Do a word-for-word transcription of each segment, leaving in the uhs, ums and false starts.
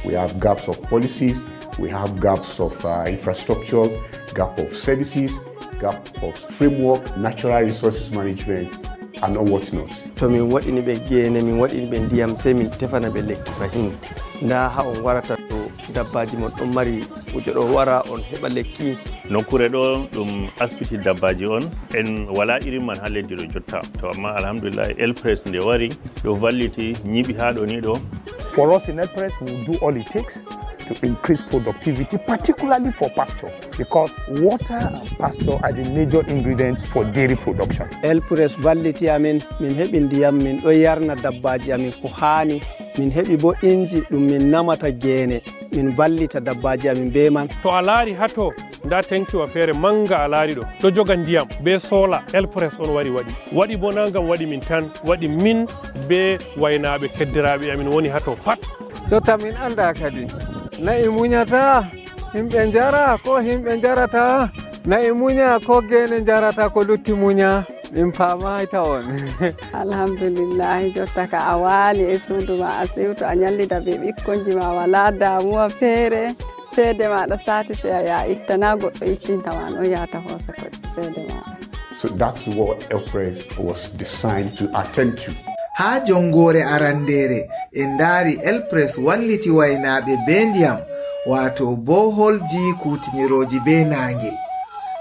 We have gaps of policies, we have gaps of uh, infrastructure, gap of services, gap of framework, natural resources management, and whatnot. To min waɗini ɓe geene, min waɗini ɓe ndiyam, sey min tefana ɓe lekki fahin. Ndaa haa on warata to dabbaji mon ɗon mari kuje ɗo wara, on heɓa lekki. Nokkuure ɗo ɗum asbiti dabbaji on, en wala irin man haa leddi ɗo jotta. To amma alhamdulillah, Elpres nde wari, ɗo valliti, nyiɓi haa ɗo ni ɗo. For us in Elpres, we will do all it takes to increase productivity, particularly for pasture, because water and pasture are the major ingredients for dairy production. Elpres valliti amin, min heɓi ndiyam, min ɗo yarna dabbaji amin ko haani, min heɓi bo inji ɗum min namata geene, min vallita dabbaji amin be man. To a laari haa to, nda tenkiwa feere manga a laari ɗo, ɗo joga ndiyam be sola, Elpres on wari waɗi. Waɗi bo na ngam waɗi min tan, waɗi min be waynaaɓe keddiraaɓe amin woni haa to pat. Jotta min anndaa kadi, na'i munyata, yimɓe njara ko yimɓe njarata, na'i munya ko geene njarata ko lutti munya, min paamaay tawon. Alhamdulillahi, jotta ka a waali e suudu ma, a siwto, a nyallida be ɓikkonji ma, walaa damuwa feere. Seede maaɗa saati, sey a yaha itta, na goɗɗo ittinta ma, no yahata hoosa ko seede maaɗa. So that's what Elpres was designed to attend to. Haa jongoore arandeere, en ndaari Elpres walliti waynaaɓe bee ndiyam, waato booholji kuutinirooji bee naange.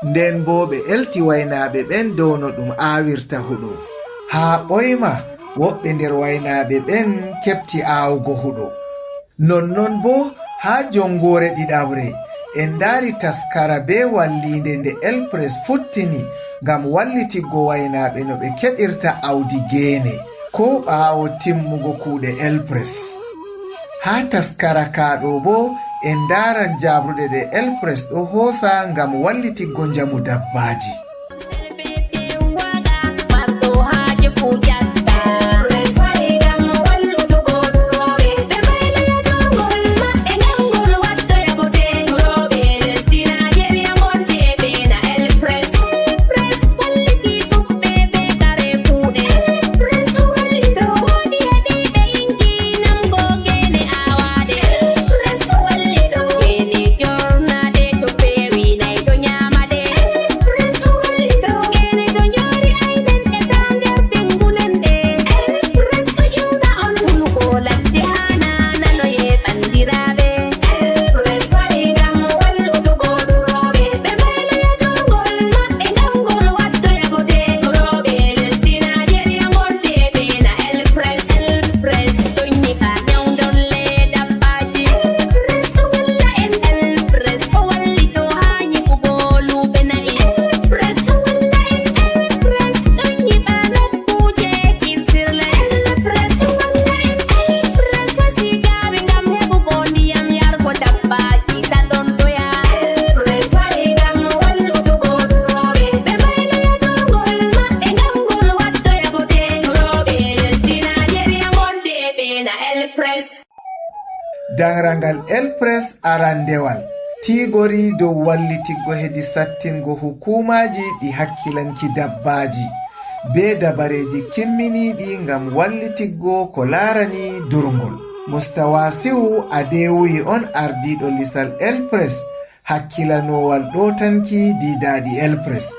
Nden boo ɓe elti waynaaɓe ɓen dow no ɗum aawirta huɗo. Haa ɓoyma, woɓɓe nder waynaaɓe ɓen keɓti aawugo huɗo. Nonnon boo, haa jongoore ɗiɗaɓre, en ndaari taskara bee walliinde nde Elpres futtini ngam wallitiggo waynaaɓe no ɓe keɓirta awdi geene, koo ɓaawo timmugo kuuɗe Elpres. Haa taskara kaa ɗoo boo, en ndaaran jaabruɗe ɗe Elpres ɗo hoosa ngam wallitiggo njamu dabbaaji. Daŋraŋgal Elpres arandewal tiigori dow wallitiggo hedi sattingo hukuumaaji ɗi hakkilanki dabbaaji, bee dabareeji kimminiiɗi ngam wallitiggo ko laarani durngol. Mustawa Siwu Adewuyi on ardiiɗo lisal Elpres, hakkilanowal ɗootanki diidaaɗi Elpres,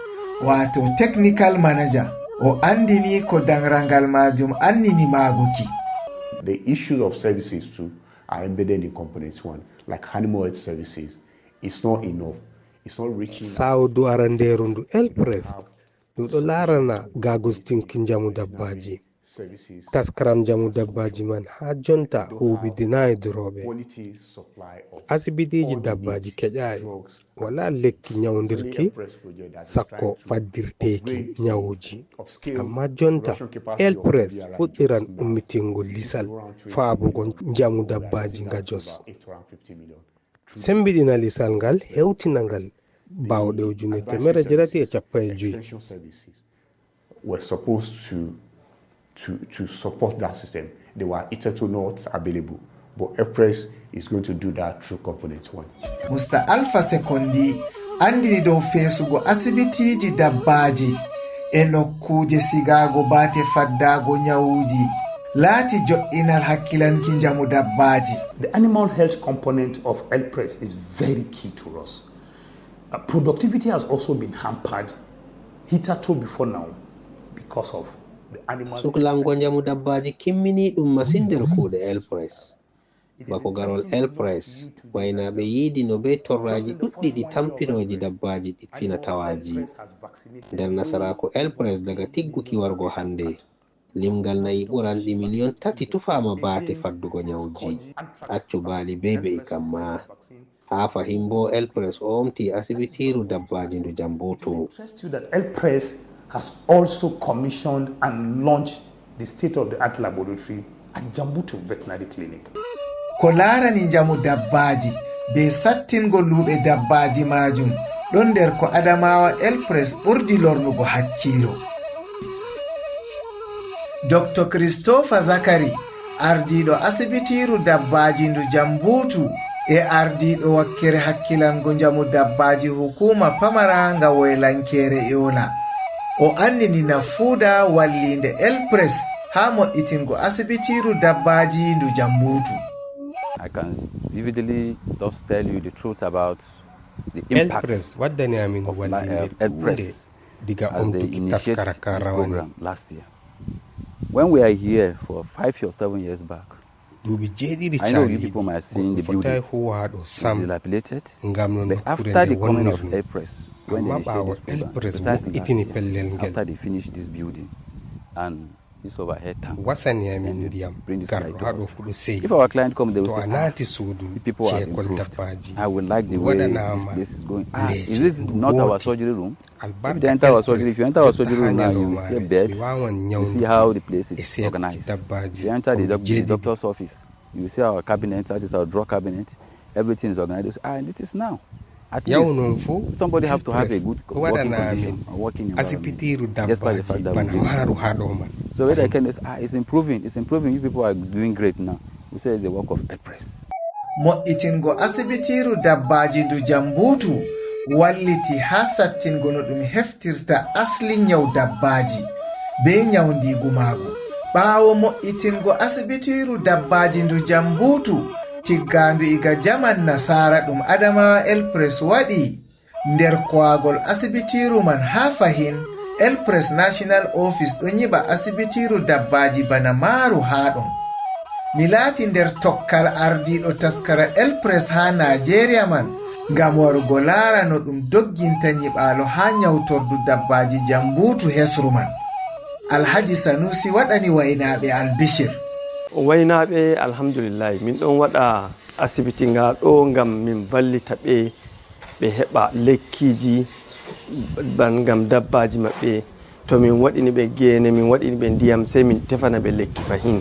waato technical manager. O anndini ko daŋraŋgal maajum annini maaguki. The issues of services too are embedded in component one, like animal health services. It's not enough. It's not reaching. Sawdu arandeeru ndu Elpres, ndu ɗo laarana gaagustinki njamu dabbaaji. Taskaram njamu dabbaaji man haa jonta huuɓidinaay durooɓe. Asibitiiji dabbaaji keƴaay. Walaa lekki nyawndirki sakko faddirteeki nyawuuji. Amma jonta, Elpres fuɗɗiran ummitingo lisal faabugo njamu dabbaaji nga Jos. Sembiɗina lisal ngal, hewtina ngal baawɗe ujune teemeɗɗe jeetati e cappanɗe jowi. Were supposed to, to, to support that system. They were hitherto not available. But Elpres is going to do that through component one. Musta Alpha Sekondi anndini dow feesugo asibitiiji dabbaaji e nokkuuje sigaago baate faddaago nyawuuji. Laati joɗɗinal hakkilanki njamu dabbaaji. The animal health component of L Press is very key to us. Uh, productivity has also been hampered hitherto before now because of the animal. Suklango njamu dabbaaji kimmini ɗum masin nder kuuɗe L Press. Bako garol L Press, waynaaɓe yiidino bee torraaji ɗuɗɗi ɗi tampinooji dabbaaji ɗi fina tawaaji. Nder nasaraaku L Press daga tigguki wargo hannde, limgal nayi ɓuranɗi miliyon tati tufaama baate faddugo nyawji, accu baali bee be'i kam maa. Haa fahin boo, L Press omti asibitiiru dabbaaji ndu Jambutu. Trust you that L Press has also commissioned and launched the state-of-the-art laboratory at Jambutu Veterinary Clinic. Ko laarani njamu dabbaaji bee sattingol luuɓe dabbaaji maajum ɗon nder ko Adamawa L Press ɓurdi lornugo hakkiilo. Doktor Christopher Zakari, ardiiɗo asibitiiru dabbaaji ndu Jambutu e ardiiɗo wakkere hakkilango njamu dabbaaji hukuuma pamara nga woylankeere Yola. O annini nafuuda walliinde L Press haa moƴƴitingo asibitiiru dabbaaji ndu Jambutu. I can vividly just tell you the truth about the L impact Press waddani amin of walliinde uh, L ɗuunde Press diga as they omtuki initiate taskara this ka rawani. Program last year. When we are here for five or seven years back, Duuɓi jeeɗiɗi I know you caaliiɗi people might have seen goɗɗo the fotayi building huuwaaɗo is sam. Dilapidated. Ngam no But nokkuure after nde the coming of wonnirno. L Press, when they Amma initiated ɓaawo this L program, Press precisely last wo'itini year, pellel ngel. After they finished this building and this overhead tank, Wasani then amin they ndiyam bring this light garɗo haa to ɗo us. fuɗo seyi. If our client come, they will To say, a "Ah, naati suudu the people have ceekol improved. Dabbaaji. I would like the way Waɗanaama this place is going." Ah, is leece this ndu not our wooti. Surgery room? If Albarka they enter our L Press surgery, if you enter our jotta surgery haa room now, you will nyalawmaare, see beds. Mi waawan You see nyawnduki how the place is e seekuki organized. Dabbaaji If you enter the, kombi doc- the jeeɗiɗi. Doctor's office, you see our cabinet, that is our drawer cabinet. Everything is organized. You say, "Ah, this is now." At Yaw least, noon fuu, somebody have to have a L Press good ɗo working waɗana condition, amin a working environment. asibitiiru Despite the fact dabbaaji that we bana do maaru it. Haa ɗo man. So whether I can just, "Ah, it's improving, it's improving. You people are doing great now." We say the work of L Press. Moƴƴitingol asibitiiru dabbaaji ndu Jambutu walliti haa sattingo no ɗum heftirta asli nyaw dabbaaji bee nyawndiigu maagu. Ɓaawo moƴƴitingo asibitiiru dabbaaji ndu Jambutu, tiggaandu iga jaman nasaara ɗum Adamawa L Press waɗi, nder kowaagol asibitiiru man haa fahin, L Press National Office ɗo nyiɓa asibitiiru dabbaaji bana maaru haa ɗon. Mi laati nder tokkal ardiiɗo taskara El Press haa Naajeeriya man ngam warugo laara no ɗum dogginta nyiɓaalo haa nyawtordu dabbaaji jambuutu hesru man. Alhaji Sanusi waɗani waynaaɓe albishir. Waynaaɓe, alhamdulillahi, min ɗon waɗa asibiti nga ɗo ngam min vallita ɓe, ɓe heɓa lekkiiji ban ngam dabbaaji maɓɓe. To min waɗini ɓe geene, min waɗini ɓe ndiyam, sey min tefana ɓe lekki fahin.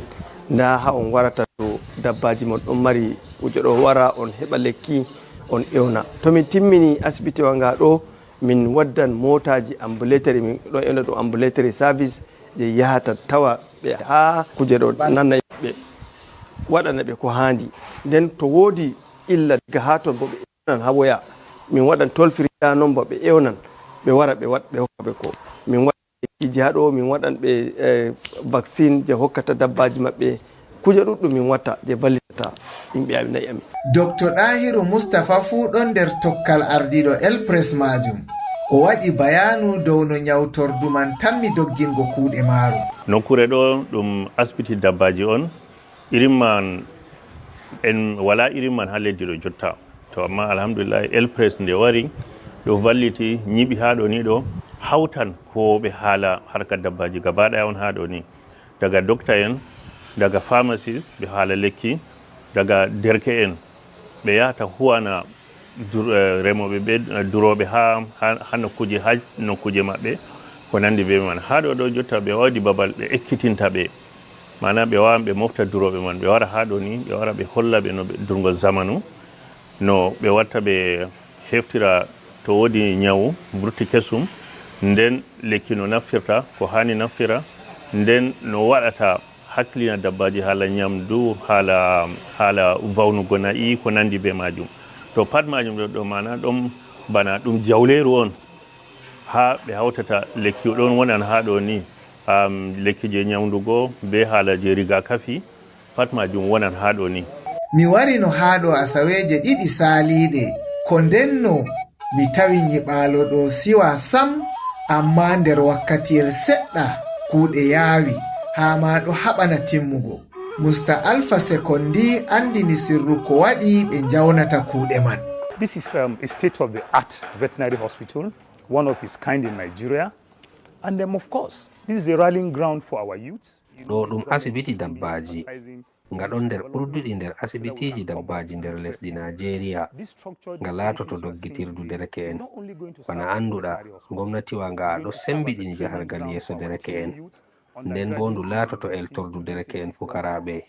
Ndaa haa on warata to dabbaaji mon ɗon mari kuje ɗo, wara on heɓa lekki, on ewna. To min timmini asibitiwa nga ɗo, min waddan mootaaji ambulatory, min ɗon ewna ɗum ambulatory service, je yahata tawa ɓe haa kuje ɗo nana ɓe, waɗana ɓe ko haandi. Nden to woodi illa diga haa ton bo ɓe ewnan haa woya. Min waɗan toll free, ndaa nomba ɓe ewnan, ɓe wara ɓe waɗ-, ɓe hokka ɓe ko. Min waɗan lekkiiji haa ɗo, min waɗan ɓe, eh, vaccine je hokkata dabbaaji maɓɓe. Kuje ɗuɗɗum min watta je vallitata yimɓe amin, na'i amin. Doktor Ɗahiru Mustapha fuu ɗon nder tokkal ardiiɗo El Press maajum. O waɗi bayaanu dow no nyawtordu man tammi doggingo kuuɗe maaru. Nokkuure ɗo ɗum asbiti dabbaaji on, irin man en walaa irin man haa leddi ɗo jotta. To amma alhamdulillahi El Press nde wari ɗo valliti nyiɓi haa ɗo ni ɗo, hawtan huwooɓe haala harka dabbaaji gaba ɗaya on haa ɗo ni. Daga dokta en, daga pharmacist ɓe haala lekki, daga derke'en ɓe yahata huwana dur-, eh, remooɓe ɓe, eh, durooɓe haa, haa, haa nokkuuje, haa nokkuuje maɓɓe, ko nandi bee man. Haa ɗo ɗo jotta ɓe waɗi babal ɓe ekkitinta ɓe. Maana ɓe waawan ɓe mofta durooɓe man, ɓe wara haa ɗo ni, ɓe wara ɓe holla ɓe no ɓe durngol zamanu, no ɓe watta ɓe heftira to woodi nyawu vurti kesum, nden lekki no naftirta, ko haani naftira, nden no waɗata hakkilina dabbaaji haala nyamdu, haala, haala vawnugo na'i, ko nandi bee maajum. To pat maajum ɗo, ɗo maana ɗon bana ɗum jawleeru on, haa ɓe hawtata lekki ɗon wonan haa ɗo ni. Am, lekkeeji e ñawndugo bee haalaji rigakafi, pat maajum wonan haa ɗo ni. Mi warino haa ɗo asaweeje ɗiɗi saaliiɗe. Ko ndennoo, mi tawi nyiɓaalo ɗoo siwaa sam, ammaa nder wakkatiyel seɗɗa kuuɗe yaawi, haa maa ɗo haɓana timmugo. Musta Alfa Sekondi anndini sirru ko waɗi ɓe njawnata kuuɗe man. This is um, a state of the art veterinary hospital, one of its kind in Nigeria. And um, of course, this is a rallying ground for our youths. Ɗo ɗum asibiti dabbaaji. Nga ɗon nder ɓurduɗi nder asibitiiji dabbaaji nder lesdi Naajeeriya. Nga laatoto doggitirdu dereke'en. Bana annduɗa, ngomnatiwa nga ɗo sembiɗini jahargal yeeso dereke'en. Nden boo ndu laatoto eltordu dereke'en pukaraaɓe.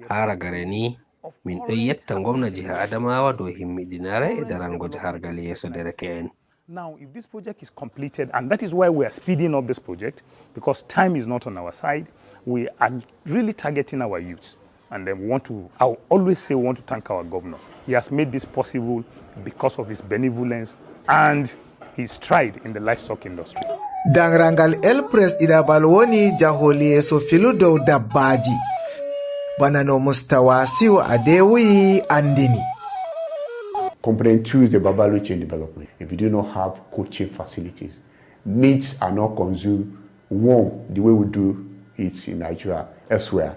Haa ragare ni, min ɗon yetta ngomna jiha Adamawa dow himmiɗinaare e darango jahargal yeeso dereke'en. Now, if this project is completed, and that is why we are speeding up this project, because time is not on our side, we are really targeting our youths. And then we want to, I will always say, we want to thank our governor. He has made this possible because of his benevolence and his stride in the livestock industry. Daŋraŋgal Elpres ɗiɗaɓal woni jahol yeeso filu dow dabbaaji. Bana no Mustawa Siwo Adewuyi anndini. Component two is the value chain development. If you do not have coaching facilities, meats are not consumed warm the way we do it in Nigeria, elsewhere.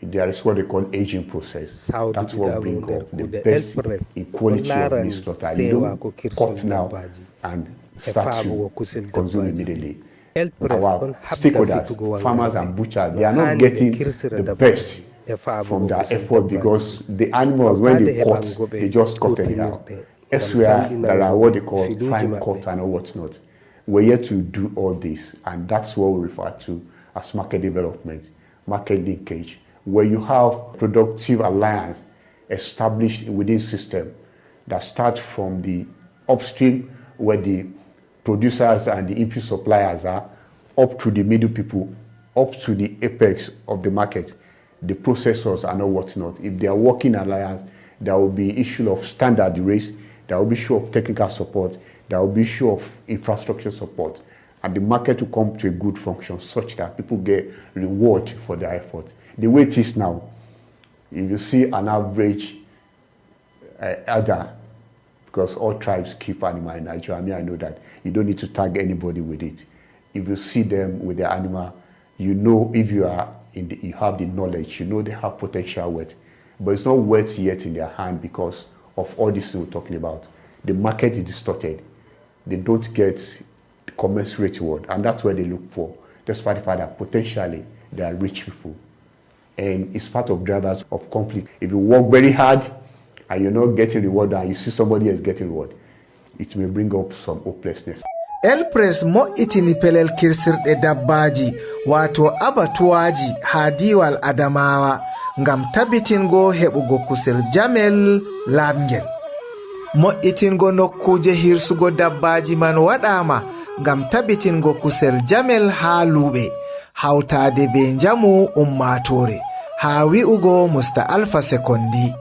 There is what they call aging process. That's what brings up the best in quality of meat slaughter. You don't cut now and start to consume immediately. Our stakeholders, farmers and butchers, they are not getting the best from their effort because the animals, when they cut, they just cut anyhow. Elsewhere, there are what they call fine cut and what not. We're here to do all this, and that's what we refer to as market development, market linkage, where you have productive alliance established within system that start from the upstream, where the producers and the input suppliers are, up to the middle people, up to the apex of the market, the processors and all whatnot. If they are working alliance, there will be issue of standard rates, there will be issue of technical support, there will be issue of infrastructure support, and the market will come to a good function such that people get reward for their effort. The way it is now, if you see an average uh, elder, because all tribes keep animal in Nigeria. I mean, I know that you don't need to tag anybody with it. If you see them with the animal, you know if you are in the, you have the knowledge, you know they have potential worth. But it's not worth yet in their hand because of all this thing we're talking about. The market is distorted. They don't get commensurate reward, and that's what they look for, despite the fact that potentially they are rich people. And it's part of drivers of conflict. If you work very hard and you're not getting reward and you see somebody else getting reward, it may bring up some hopelessness. Elpres mo'itini pelel kirsirɗe dabbaaji, waato abatuwaaji, haa diiwal Adamawa ngam tabitingo heɓugo kusel jamel laaɓngel. Mo'itingo nokkuuje hirsugo dabbaaji man waɗaama ngam tabitingo kusel jamel haa luuɓe, hawtaade bee njamu ummaatoore, haa wi'ugo Musta Alfa Sekondi.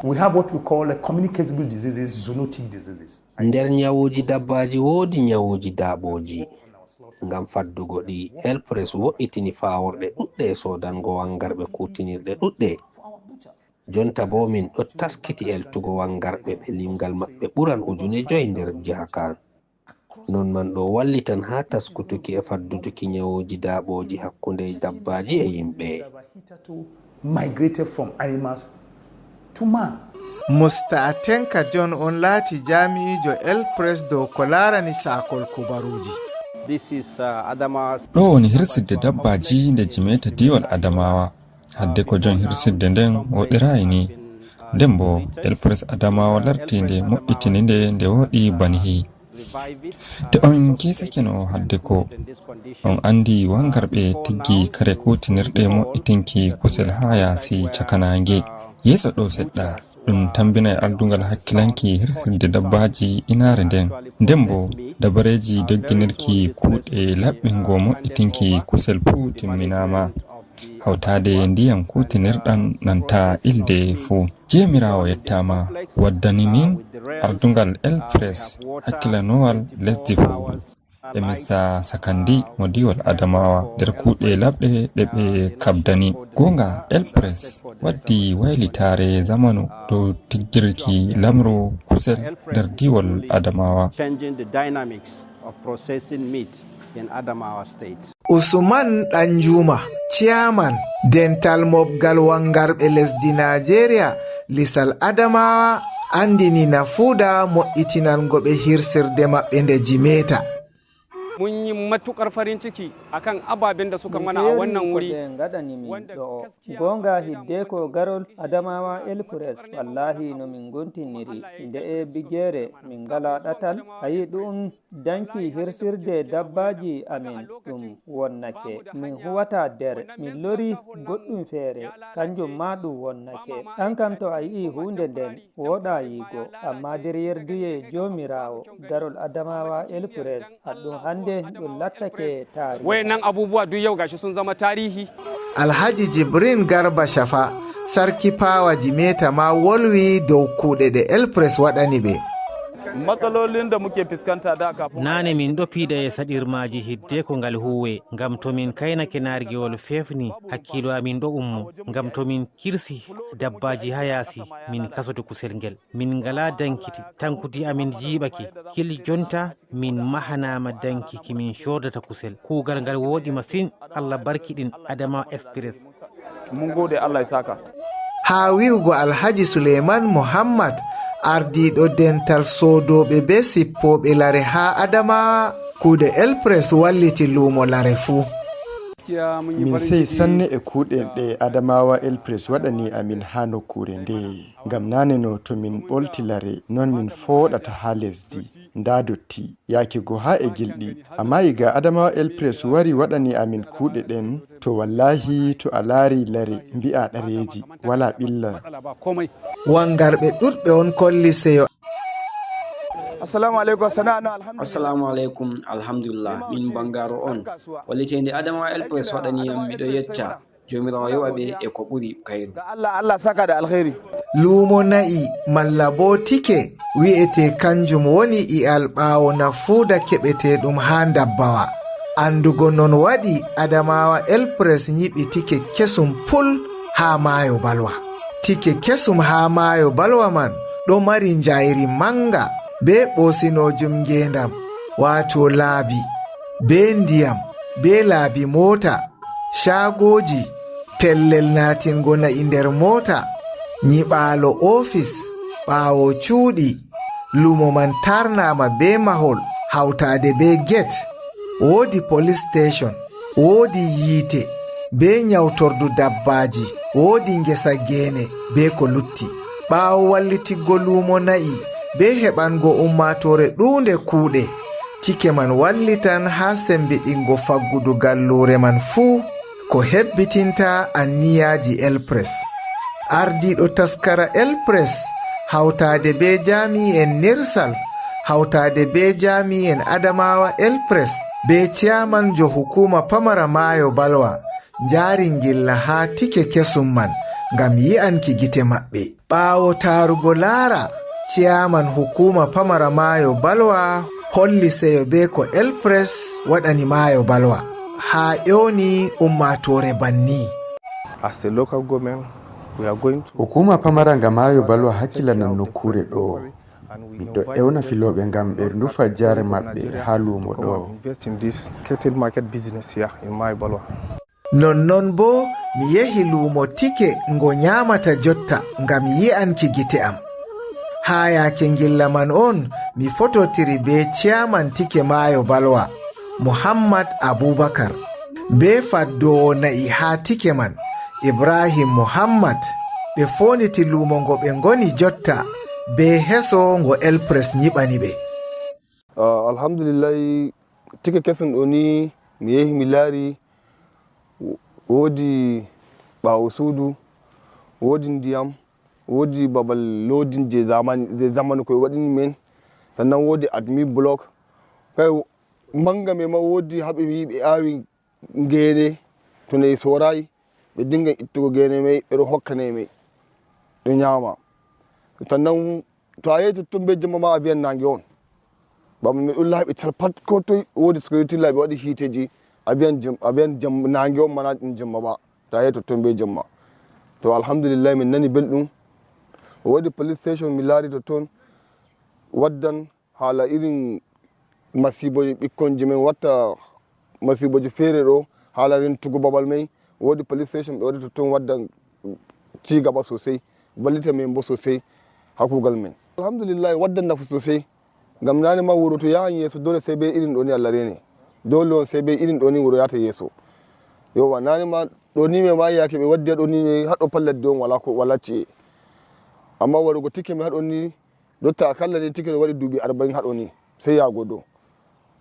We have what we call a communicable diseases, zoonotic diseases. Nder nyawuuji dabbaaji woodi nyawuuji daaɓooji. Ngam faddugo ɗi, Elpres wo'itini faaworɗe ɗuɗɗe e soodango wangarɓe kuutinirɗe ɗuɗɗe. Jonta boo min ɗo taskiti eltugo wangarɓe ɓe limgal maɓɓe ɓuran ujune joy nder jiha kan. Non man ɗo wallitan haa taskutuki e faddutuki nyawuuji daaɓooji hakkunde dabbaaji e yimɓe. Migrated from animals to man. Musta Atenka John on laati jaami'iijo Elpres dow ko laarani saakol kubaruuji. This is uh, Adama's Ɗo woni hirsirde dabbaaji nde jimeeta diiwal Adamawa. Hadde ko jon hirsirde nden woɗɗiraayi ni. Nden bo Elpres Adamawa larti nde moƴƴitini nde nde woɗi banihi. Te on kiisakeno hadde ko on andi wangarɓe tiggi kare kutinirɗe moƴƴitinki kusel haa yaasi caka naange. Yeeso ɗo seɗɗa, ɗum tambinay ardungal hakkilanki hirsirde dabbaaji inaare nden. Nden bo dabareeji dogginirki kuuɗe laɓɓingo moƴƴitinki kusel fuu timminaama. Hawtaade e ndiyam kuutinirɗam nanta ilde fuu. Joomiraawo yettaama waddani min ardungal Elpres hakkilanowal lesdi fuu. e Mister Sakandi mo diiwal Adamawa nder kuuɗe laɓɗe ɗe ɓe kabdani. Goonga, El Press waddi waylitaare zamanu dow tigginki lamru kusel nder diiwal Adamawa. Changing the dynamics of processing meat in Adamawa State. Usman Danjuma, chairman dental mobgal wangarɓe lesdi Najeriya, lisal Adamawa, andini nafuuda mo'itinango ɓe hirsirde maɓɓe nde Jimeta. Mun yi matuƙar farin ciki akan ababen da suka mana a wannan wuri. Wanda gaskiya goonga hiddeko garol Adamawa El Press, wallahi no min ngontiniri nde'e bigere min ngala ɗatal. Ayi ɗum danki hirsirde dabbaaji amin ɗum wonnake. Min huwata der, min lori goɗɗum feere, kanjum ma ɗum wonnake. An kam to a yi'i huunde nden, wooɗa yiigo, amma der yerduye Joomiraawo, garol Adamawa El Press, haɗɗum hannde ɗum lattake taarihi. Wayannan abubuwa duk yau gashi sun zama tarihi. Alhaji Jibrin Garba Shafa, sarki pawa Jimeta ma wolwi dow kuuɗe ɗe El Press waɗani ɓe. Matsalolin da muke fuskanta da kafin Naane min ɗo piida e saɗirmaaji hiddeko ngal huuwe, ngam to min kaynake naargewol feefni, hakkiilo amin ɗo ummo, ngam to min kirsi dabbaaji haa yaasi, min kasoto kusel ngel. Min ngalaa dankiti, tankudi amin jiiɓake. Kil jonta, min mahanaama danki ki min coodata kusel. Kuugal ngal wooɗi masin, Allah barkiɗin Adamawa Express. Mun gode, Allah ya saka. Haa wi'ugo Alhaji Suleiman Muhammad, ardiiɗo dental soodooɓe bee sippooɓe lare haa Adamawa, kuuɗe El Press walliti luumo lare fuu. Min sey sanne e kuuɗe ɗe Adamawa El Press waɗani amin haa nokkuure nde. Ngam naane no to min ɓolti lare, non min fooɗata haa lesdi. Ndaa dotti, yaake go haa e gilɗi. Amma iga Adamawa El Press wari waɗani amin kuuɗe ɗen, to wallaahi to a laari lare, mbi'a ɗareeji, walaa ɓilla. Wangarɓe ɗuɗɓe on kolli seyo. Assalamu alaikum, sana'a na alhamdulillah. Assalamu alaikum, alhamdulillah. Min bangaro on. Walliteende Adamawa El Press waɗani yam, miɗo yecca. Joomiraawo yoɓa ɓe e ko ɓuri kayru. Da Allah, Allah saka da alkhairi. Luumo na'i malla boo tike wi'ete kanjum woni i'al ɓaawo nafuuda keɓeteeɗum haa ndabbawa. Anndugo non waɗi Adamawa El Press nyiɓi tike kesum pul haa maayo Balwa. Tike kesum haa maayo Balwa man ɗo mari njayri manga bee ɓoosinoojum ngeendam, waato laabi, bee ndiyam, bee laabi moota, caagooji, pellel naatingo na'i nder moota, nyiɓaalo oofis, ɓaawo cuuɗi. Luumo man taarnaama bee mahol hawtaade bee get, woodi polis siteecon, woodi yiite, bee nyawtordu dabbaaji, woodi ngesa geene bee ko lutti. Ɓaawo wallitiggo luumo na'i bee heɓango ummaatoore ɗuunde kuuɗe, tike man wallitan haa semmbiɗingo faggudu galluure man fuu, ko hebbitinta anniyaaji El Press. Ardiiɗo taskara El Press hawtaade bee jaami'en Nirsal, hawtaade bee jaami'en Adamawa El Press, bee ciyamanjo hukuuma pamara maayo Balwa, njaari ngilla haa tike kesum man ngam yi'anki gite maɓɓe. Ɓaawo taarugo laara, ciyaman hukuuma pamara maayo Balwa holli seyo bee ko El Press waɗani maayo Balwa, haa ewni ummaatoore banni. As a local government, we are going to Hukuuma pamara nga maayo Balwa hakkilanan nokkuure ɗo. Min ɗo ewna filooɓe ngam ɓe ndufa jaare maɓɓe haa luumo ɗo. Invest in this cattle market business here in Mayo Balwa. Nonnon boo mi yehi luumo tike ngo nyaamata jotta ngam yi'anki gite am. Haa yaake ngilla man on mi fototiri bee ciyaman tike maayo Balwa, Muhammad Abubakar, bee faddoowo na'i haa tike man, Ibrahim Muhammad. Ɓe fooniti luumo ngo ɓe ngoni jotta bee heso ngo El Press nyiɓani ɓe. Ah, alhamdulillahi, tike kesum ɗo ni mi yehi mi laari, wo- woodi ɓaawo suudu, woodi ndiyam, woodi babal loodin je zamani, je zamanu ko ɓe waɗini men, sannan woodi admin block. Kay manga me ma woodi haa ɓe wi'i ɓe aawi ngeene, to nde sooraay ɓe dingan ittugo geene may ɓe ɗo hokka na'i may ɗo nyaama. Sannan to a yehi totton bee jemma ma a vi'an naange on. Baba men ɗon laabi tal pat, ko toy woodi security, laabi waɗi hiiteeji. A wiyan jam, a wiyan jam, naange on mana ɗum jemma ba. Ta yehi totton be jemma. To, alhamdulillahi, min nani belɗum. Woodi police station mi laari totton, waddan haala irin masiibooji ɓikkonji men watta masiibooji feere ɗo, haala rentugo babal may. Woodi police station ɓe waɗi totton, waddan ci gaba sosai, wallita men bo sosai ha kuugal men. Alhamdulillahi, waddan nafu sosai. Ngam naane ma wuro to yahan yeeso, dole sai be irin ɗo ni Allah rene. Dole on sai be irin ɗo ni wuro yahata yeeso. Yowwa, naane ma ɗo ni me ma yaake ɓe waddi ha ɗo ni me haɗo pat ladde on wala ko, wala ci'e. Amma waɗugo tikke me haɗo ni, dotta akalla ni tikke ɗo waɗi duuɓi arba'in haɗo ni, sai yago dow.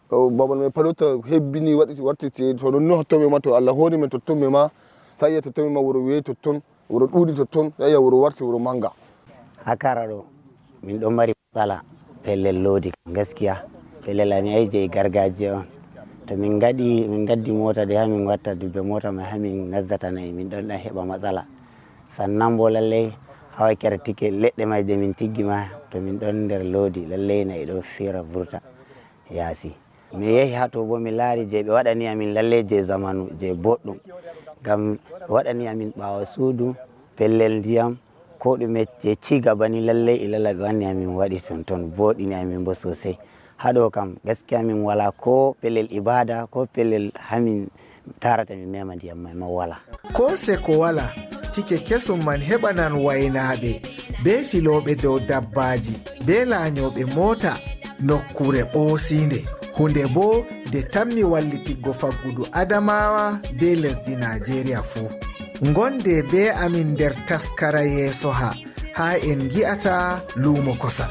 To babal me pat dotta hebbini waɗi warti ci'e, to ɗon no hotto me ma, to Allah hori men totton me ma, sai yi'a totton me ma wuro weyi totton, wuro ɗuuɗi totton, sai yi'a wuro warti wuro manga. Ha Kara ɗo, min ɗon mari matsala pellel loodi kam gaskiya. Pellel amin ai je gargajiya on. To min ngaɗi, min ngaddi mota de ha min watta dubbe mota mai ha min nasdata na'i, min ɗon ɗan heɓa matsala. Sannan bo lallai ha wakkere tike leɗɗe mai je min tiggi ma, to min ɗon nder loodi, lallai na'i ɗo fira vurta yaasi. Mi yehi ha to bo mi laari je ɓe waɗani amin lallai je zamanu, je boɗɗum. Ngam ɓe waɗani amin ɓaawo suudu, pellel ndiyam, ko ɗume je ci gaba ni lallai ilala ɓe wanni amin waɗi ton ton, boɗini amin bo sosai. Ha ɗo kam gaskiya min wala ko pellel ibada, ko pellel ha min tarata min mema ndiyam mai ma wala. Ko seko wala, tike kesum man heɓanan waynaaɓe, be filooɓe dow dabbaaji, be laanyooɓe moota, nokkuure ɓoosiinde. Hunde boo nde tammi wallitiggo faggudu Adamawa be lesdi Naajeeriya fuu. Ngonde be amin nder taskara yeesoha, haa en ngi'ata luumo kosam.